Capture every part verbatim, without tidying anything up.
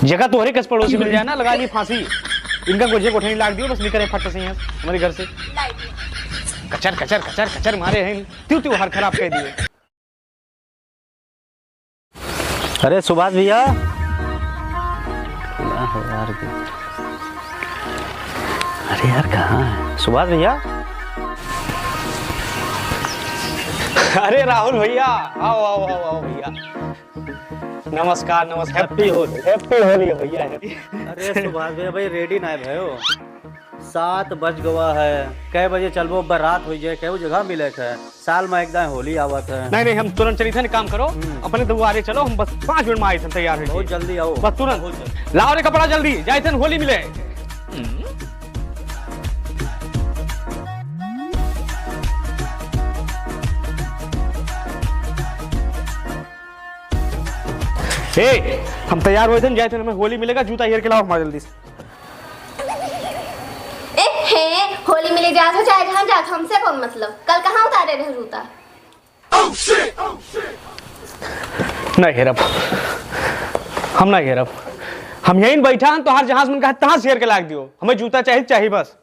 जगह तोहरे कस पड़ोसी मिल जाए ना, लगा ली फांसी। इनका गोझे गोठनी लाग दियो, बस निकरे फट से यहाँ हमारे घर से। कचर, कचर, कचर, कचर मारे हैं, त्यू, त्यू हर खराब कह दिए। अरे सुभाष भैया, कहाँ है यार? अरे यार, कहाँ है सुभाष भैया? अरे राहुल भैया, आओ, आओ, आओ, आओ भैया। नमस्कार, नमस्कार। Happy होली। Happy होली भैया, happy। अरे सुभाष भैया, भाई ready ना है भयो। सात बज गवा है, कै बजे चलबो? बारात हो जाए, कै जगह मिले के? साल में एक दाएं होली आवत है। नहीं, नहीं, हम तुरंत चली थे, काम करो, हम्म। अपने दुआरे चलो, हम बस पाँच मिनट में आए थे, तैयार हो बहुत जाइए। जल्दी आओ। बस तुरंत। बहुत जल्दी। लाओ रे कपड़ा जल्दी, जाए थे होली मिले। ए, हम तैयार हुए थे, जाए थे, हमें होली मिलेगा, जूता हेर के लाओ हमारे जल्दी से। ए, हे, होली मिले जात हो चाहे जहाँ जात हो, हमसे कौन मतलब? कल कहाँ उतारे रहे जूता? नहीं हेरब, हम नहीं हेरब। हम यहीं बैठा हन, तोहार जहाँ से मन कहा तहाँ से हेर के लाग दियो। हमें जूता चाहिए, चाहिए बस।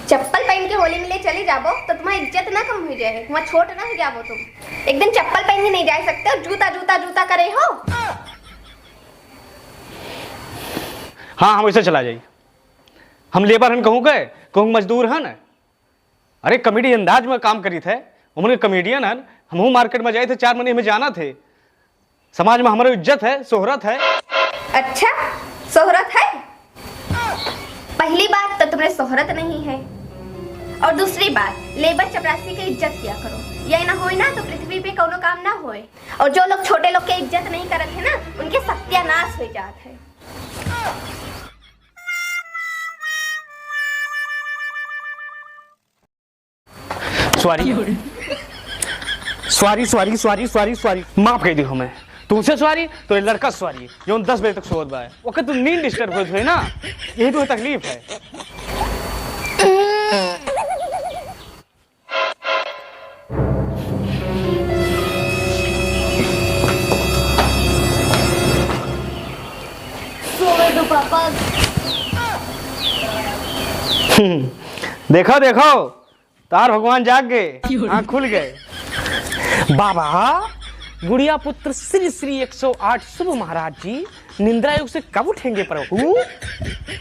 चप्पल पहन के होली मिले चली जाबो तो तुम्हारी इज्जत ना कम हो जाए, वहाँ छोट ना हो जाबो तुम। एक दिन चप्पल पहन के नहीं जा सकते हो, जूता, जूता, जूता करे हो। हाँ, हम ऐसे चला जाई। हम labour हन कहूँ के, कहूँ मजदूर हन। अरे comedy अंदाज में काम करी थे, उमन के comedian हन, हमहू market में जाए थे, चार मनी हमें जाना थे। समाज में हमारी इज्जत है, शोहरत है। अच्छा, शोहरत है? पहली बात तो तुम्हें शोहरत नहीं है, और दूसरी बात, labour चपरासी के इज्जत किया करो, ये ना होए ना तो पृथ्वी पे कोनो काम ना होए। और जो लोग छोटे लोग के इज्जत नहीं करत है ना, उनके सत्यानाश हो जात है। Sorry। Sorry, sorry, sorry, sorry, sorry। माफ कह दी हमें। तुमसे sorry, तो ये लड़का sorry, जो दस बजे तक सोत बा। ओके, तुम नींद disturb होत हुए ना, यही तो तकलीफ है। सोए दो पापा। देखो, देखो, तार भगवान जाग गए, आँख खुल गए। बाबा, गुड़िया पुत्र श्री श्री एक सौ आठ शुभ महाराज जी निंद्रा योग से कब उठेंगे प्रभु?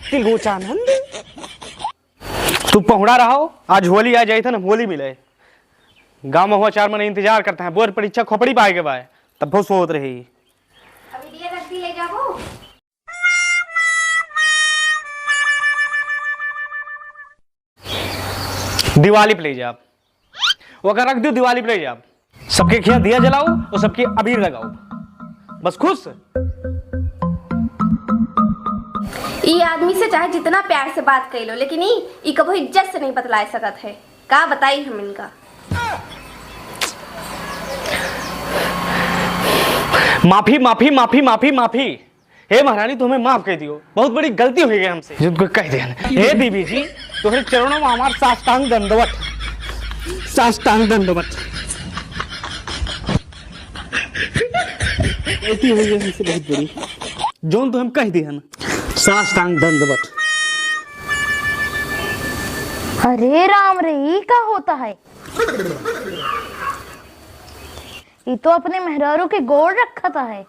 तिलोचानंद। तू पहुड़ा रहो, आज होली आ जाई था ना, होली मिले। गाँव में हुआ चार मने इंतजार करते हैं, बोर परीक्षा खोपड़ी पाए के बाय, तब बहुत सोत रही। अभी दिया रख दी, ले जाबो। दिवाली पे ले जाब। ओकर रख दियो, दिवाली पे ले जाब। सबके खिया दिया जलाओ और सबके अबीर लगाओ। बस खुश। ई आदमी से चाहे जितना प्यार से बात कर लो, लेकिन ई, ई कबो इज्जत से नहीं बतला सकत है। का बताई हम इनका? माफी, माफी, माफी, माफी, माफी। हे महारानी, तू हमें माफ कर दियो, बहुत बड़ी गलती हो गई हमसे। जिनको कह दिया ना। हे देवी जी, तोहरे चरणों में हमार साष्टांग दंडवत, साष्टांग दंडवत। गलती हो गई हमसे बहुत बड़ी, जौन तो हम कह दिया ना, साष्टांग दंडवत। अरे राम रे, ई का होता है? ई तो अपने मेहरारू के गोड़ रखता है।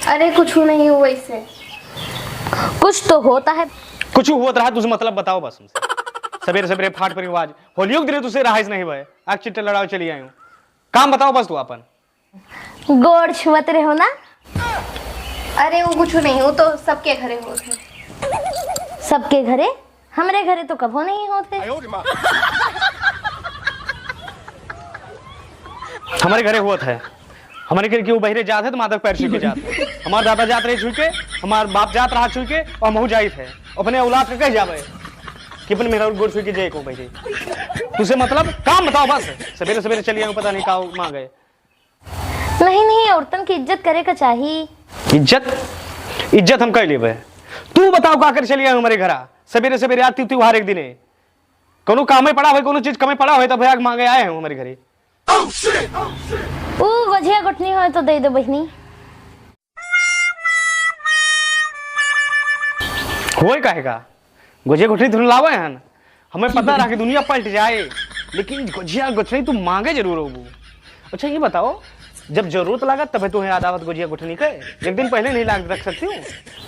अरे कुछ नहीं हुआ इससे। कुछ तो होता है। कुछ हुआ रहा, तुझे मतलब बताओ बस हमसे। सवेरे सवेरे फाट पर आवाज, होलियो के दिन तुझसे रहाइश नहीं भाई, आग चिट्टे लड़ाओ चली आयो। काम बताओ बस तू अपन। गोड़ छुअत रहो ना। अरे वो कुछ नहीं, वो तो सबके घरे होत है। सबके घरे? हमरे घरे तो कभो नहीं होत है। हमारे घरे होत है। हमारे घर के वो बहिरे जात है तो माता के पैर छू के जात है। हमार दादा जात रहे छू के, हमार बाप जात रहा छू के, और हमहू जाइत है। अपने औलाद के कह जावे कि अपन मेरा गोड़ छू के जाए को बहिरे। तुझे मतलब काम बताओ बस। सवेरे सवेरे चली आऊँ, पता नहीं का माँ गए। नहीं, नहीं, औरतन की इज्जत करे का चाही। इज्जत? इज्जत हम कर लेबे। तू बताओ का कर चली आए हमारे घरा? सवेरे सवेरे आती त्योहार एक दिने। कोनो कामे पड़ा होए, कोनो चीज कमे पड़ा होए, तब भैया मांगे आए हैं हमारे घरे। ऊ गोझिया गुठनी होए तो दे दो बहिनी। होए काहे का? गोझिया गुठनी थोड़ी लावे हन। हमें पता रहा कि दुनिया पलट जाए, लेकिन गोझिया गुठनी तू मांगे जरूर होबू। अच्छा, ये बताओ, जब जरूरत लागत तबे तुम्हें याद आवत गोझिया गुठनी के? एक दिन पहले नहीं लाग रख सकती हूँ?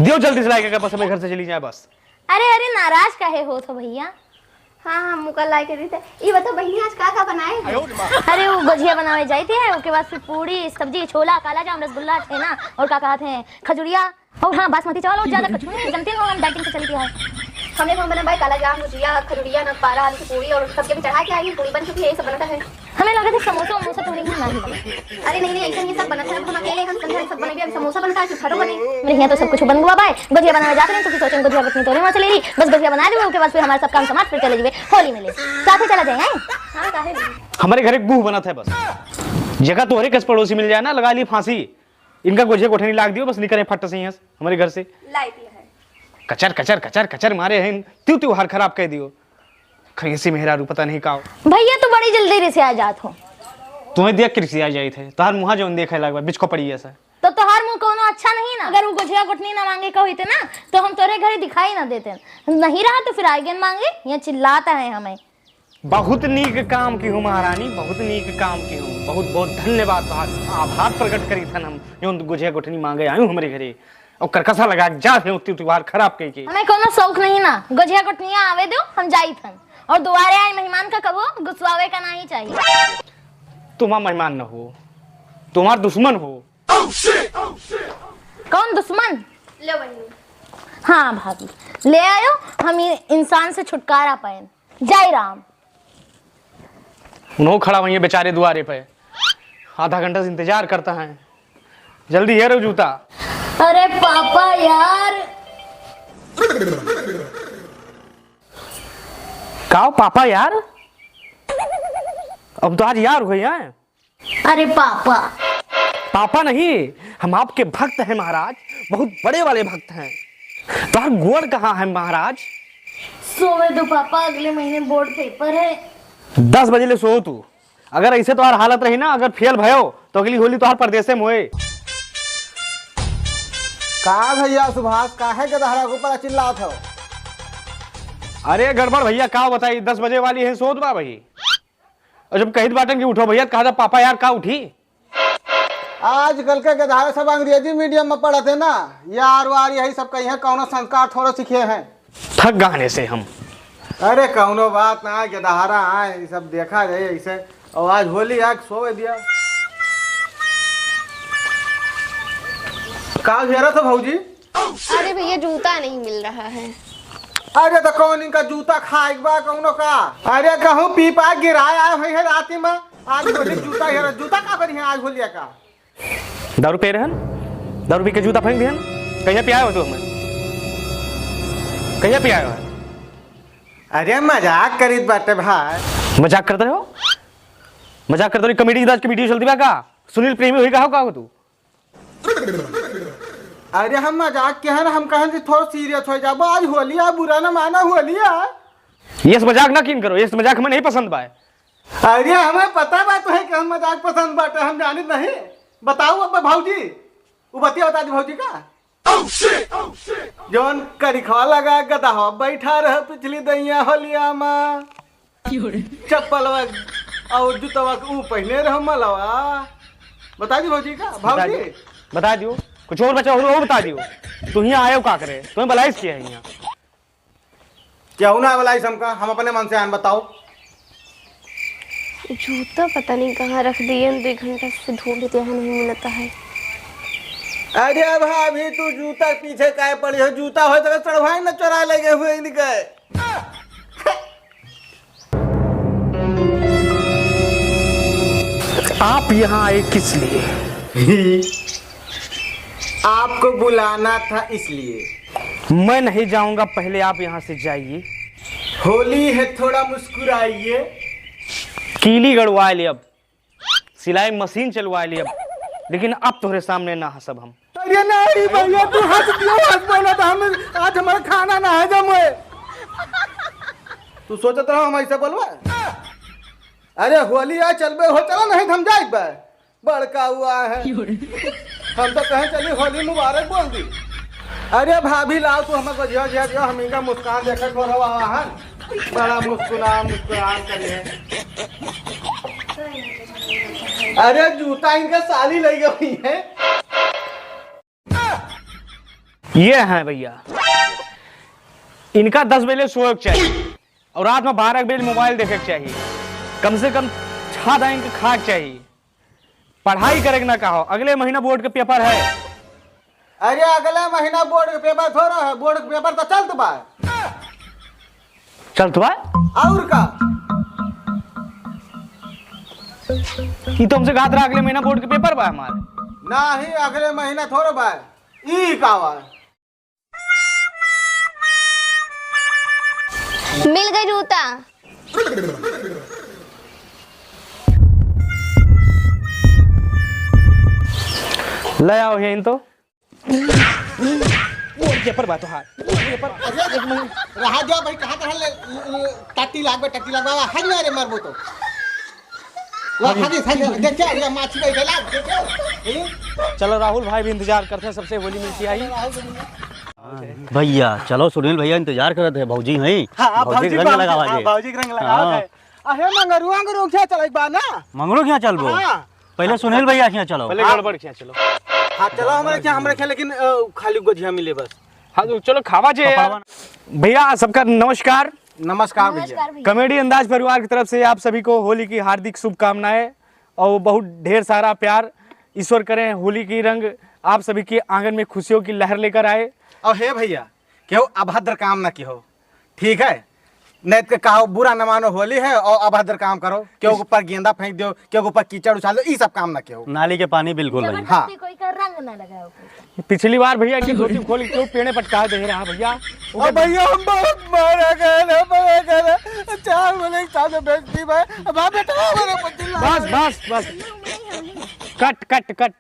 दियो जल्दी से लाके, बस हमें घर से चली जाए बस। अरे, अरे, नाराज काहे होत हो भैया? हाँ, हाँ, मुका लाए के देते। ई बताओ बहिनी, आज का का बनाए हैं? अरे, वो गोझिया बनावे जाइत है, ओके बाद फिर पूड़ी, सब्जी, छोला, काला जाम, रसगुल्ला, छेना और का कहत हैं, खजुरिया। और हाँ, बासमती चावल और ज्यादा कुछ नहीं, जानते हो हम डाइटिंग पे चलती है। हमें हम बना भाई काला जाम, गुजिया, खजुरिया, नगपारा, आलू की पूड़ी और सबके भी चढ़ा के आई, पूड़ी बन चुकी है, ये सब बनता है। हमें लगा था समोसा वमोसा तो नहीं बना। अरे नहीं, नहीं, ऐसा नहीं, सब बनता है। अब हम अकेले, हम समझा, सब बने भी, अभी समोसा बनता है, फिर फटो बने। मेरे यहाँ तो सब कुछ बन गवा बाय, गुजिया बनावे जाते हैं, तो फिर सोचें गुजिया कितनी तोरे वहाँ चले रही, बस गुजिया बना ली, उसके बाद फिर हमारा सब काम समाप्त, फिर चले जीवे होली मिले, साथ ही चला जाए, हैं? हाँ, काहे नहीं? हमारे घर एक बूह बनत है बस, जगह तोहरे कस पड़ोसी मिल जाए ना, लगा ली फांसी। इनका गोझिया गोठनी लाग दियो, बस निकरे फट से यहाँ से, हमारे घर से। लाई दिया है। कचर, कचर, कचर, कचर मारे हैं, त्यू त्यू हार खराब कर दियो। खैसी मेहरारू पता नहीं का हो। भैया, तू बड़ी जल्दी रिसिया जात हो। तुम्हें देख के रिसिया जाइत है, तोहार मुँहा जौन देखे लाग बा, बिचको पड़ी ऐसा। तो तोहार मुँह कोनो अच्छा नहीं ना, अगर वो गोझिया गोठनी ना मांगे का होते ना, तो हम तोरे घरे दिखाई ना देते। नहीं रहा तो फिर आगे मांगे, यहाँ चिल्लाता है हमें। बहुत नीक काम की हूँ महारानी, बहुत नीक काम की हूँ। बहुत बहुत धन्यवाद, तोहार आभार प्रकट करी थन हम, जौन गोझिया गोठनी मांगे आयु हमरे घरे। और करकसा लगा के जात है, उत्ती त्योहार खराब कई के। हमें कोनो शौक नहीं ना, गोझिया गोठनिया आवे दो, हम जाई थन। और दोबारे आए मेहमान का कबो गुस्सावे का नहीं चाहिए। तुम्हार मेहमान न हो, तुम्हार दुश्मन हो। कौन दुश्मन? ले बहिनी। हाँ भाभी, ले आयो, हम ये इंसान से छुटकारा पाए। जय राम। उन्हों खड़ा हुई है बेचारे दुआरे पे, आधा घंटा से इंतजार करता है। जल्दी हेरो जूता। अरे पापा यार। का हो पापा यार? अब तो आज यार हुई है। अरे पापा। पापा नहीं, हम आपके भक्त हैं महाराज, बहुत बड़े वाले भक्त हैं। तोहार गोड़ कहाँ है महाराज? सोवे दो पापा, अगले महीने बोर्ड पेपर है। दस बजे ले सो तू। अगर ऐसे तोहार हालत रही ना, अगर फेल भयो तो अगली होली तोहार परदेसे में होए। का भैया सुभाष, काहे गदहरा के ऊपर चिल्लात हो? अरे गड़बड़ भैया, का बताई, दस बजे वाली है, सोत बा भाई। और जब कहित बाटन कि उठो भैया, कहा था पापा यार का उठी? आजकल के गधारे सब अंग्रेजी मीडियम में पढ़त है ना, यार वार यही सब कही है, कौनो संस्कार थोड़ो सीखे हैं। थक गहने से हम। अरे कौनो बात ना, गदहारा आए, ये सब देखा जाए ऐसे। और आज होली आके सोवे दिया। का घेरा था भौजी? अरे भैया, जूता नहीं मिल रहा है। अरे तो कौन इनका जूता खाए बा कौनो का? अरे कहूँ पी पा गिराए आए हुए हैं राती में, आज होली जूता घेरा, जूता का करी है आज होलिया का? दारू पी रहन, दारू पी के जूता फेंक दिहन। कहिया पियाए हो तू हमें? कहिया पियाए हो? अरे मजाक करीत बाटे भाई। मजाक करते हो? मजाक करते हो? कॉमेडी की आज की वीडियो चलती बा का? सुनील प्रेमी हुई का हो, का हो तू? अरे हम मजाक के हन, हम कहन कि थोड़ा सीरियस हो जाबो, आज होली आ, बुरा ना माना, होली आ। ये सब मजाक ना किन करो, ये सब मजाक हमें नहीं पसंद बा। अरे हमें पता बा तो है कि हम मजाक पसंद बाटे, हम जानित नहीं। बताओ अब भौजी, वो बतिया बता दी भौजी का। जौन करिखवा लगा गदहवा बैठा रह पिछली दैया होलिया मा। चप्पलवा और जूतवा के ऊ पहिने रह मलवा। बता दी भौजी का, बता भौजी। दियो, बता दियो, कुछ और बचा और, और बता दियो। तू हियाँ आयो का करे? तुम्हें बुलाइस किया है हियाँ? केहू ना बुलाइस हमका, हम अपने मन से आन, बताओ। जूता पता नहीं कहाँ रख दिए, दो घंटा से ढूंढते हैं, नहीं मिलता है। अरे भाभी, तू जूता पीछे काहे पड़ी हो? जूता हो तो चढ़वाई न चोरा लगे हुए इनके। आप यहाँ आए किस लिए? आपको बुलाना था इसलिए। मैं नहीं जाऊंगा, पहले आप यहाँ से जाइए। होली है, थोड़ा मुस्कुराइए। कीली गड़वा ले अब, सिलाई मशीन चलवा ले अब, लेकिन अब तोहरे सामने ना हंसब हम। अरे नहीं भैया, तू हंस दियो, हंस पहले तो हम आज हमारा खाना ना हजम होए। तू सोचत रहो हम ऐसे बोलबा? अरे होली आ, चलबे हो, चलो, नहीं तो हम जाइबे। बड़का हुआ है। हम तो कहें चली होली मुबारक बोल दी। अरे भाभी लाओ तू हमें गोझिया गोझिया दियो, हम इनका मुस्कान देखे को रवा हन। बड़ा मुस्कुरा मुस्कुरान करिए। अरे जूता इनका साली लइ गई है। ये हैं भैया, इनका दस बजे सोए के चाहिए और रात में बारह बजे मोबाइल देखे के चाहिए। कम से कम छह दाइन के खाए के चाहिए। पढ़ाई करे के ना कहो, अगले महीना बोर्ड के पेपर है। अरे अगले महीना बोर्ड के पेपर थोड़ा है, बोर्ड के पेपर तो चलत बा। चलत बा? और का? ई तो हमसे कहत रहा अगले महीना बोर्ड के पेपर बा हमार। नाही, अगले महीना थोड़ा बा। ई का बा? मिल गई जूता। ले आओ यहीं तो। बोर्ड पेपर बा तोहार। बोर्ड पेपर। अरे, एक मिनट। रहा जा भाई, कहाँ तरह ले, ले, ले, टट्टी लागबे, टट्टी लागबे, हट ना रे, मरबो तो। ला, भागी, भागी, देख क्या, ये माछी का इधर लाग, देख क्या। हम्म? चलो, राहुल भाई भी इंतजार करते हैं, सबसे होली मिलती आई। राहुल भाई। भैया, चलो, सुनील भैया इंतजार करत है, भौजी हैं। हाँ, भौजी के रंग भौजी, लगावा हाँ, जे। भौजी के रंग लगावा हाँ। है। अहे, मंगरू, मंगरू क्या चलाई बा ना? मंगरू क्या चलबो? हाँ। पहिले सुनील भैया के यहाँ चलो। पहिले हाँ। गड़बड़ के यहाँ चलो। हाँ, चलो, हमरे के यहाँ, हमरे के यहाँ, लेकिन, अ, खाली गोझिया मिले बस। हाँ, तो चलो, खावा जे यार। पकड़वा। भैया, सबका नमस्कार। नमस्कार भैया। नमस्कार भैया। कॉमेडी अंदाज परिवार की तरफ से आप सभी को होली की हार्दिक शुभकामनाएं और बहुत ढेर सारा प्यार। ईश्वर करें होली की रंग आप सभी के आंगन में खुशियों की लहर लेकर आए। और हे भैया, केहू अभद्र काम ना किहो, ठीक है? नहीं तो कहो बुरा न मानो, होली है और अभद्र काम करो, केहू के ऊपर गेंदा फेंक दो, केहू के ऊपर कीचड़ उछाल दो, ई सब काम ना केहू। नाली के पानी बिल्कुल नहीं। हाँ। जबरदस्ती कोई का रंग ना लगाओ। पिछली बार भैया की धोती खोल के क्यों पेड़े पटका दे रहा भैया? ओ भैया, हम बहुत मारा गए ना, मारा गए ना। चार बजे एक साथ में बेइज्जती भाई। अब आप बेटा हमारे पति ला बस, बस, बस। कट, कट, कट।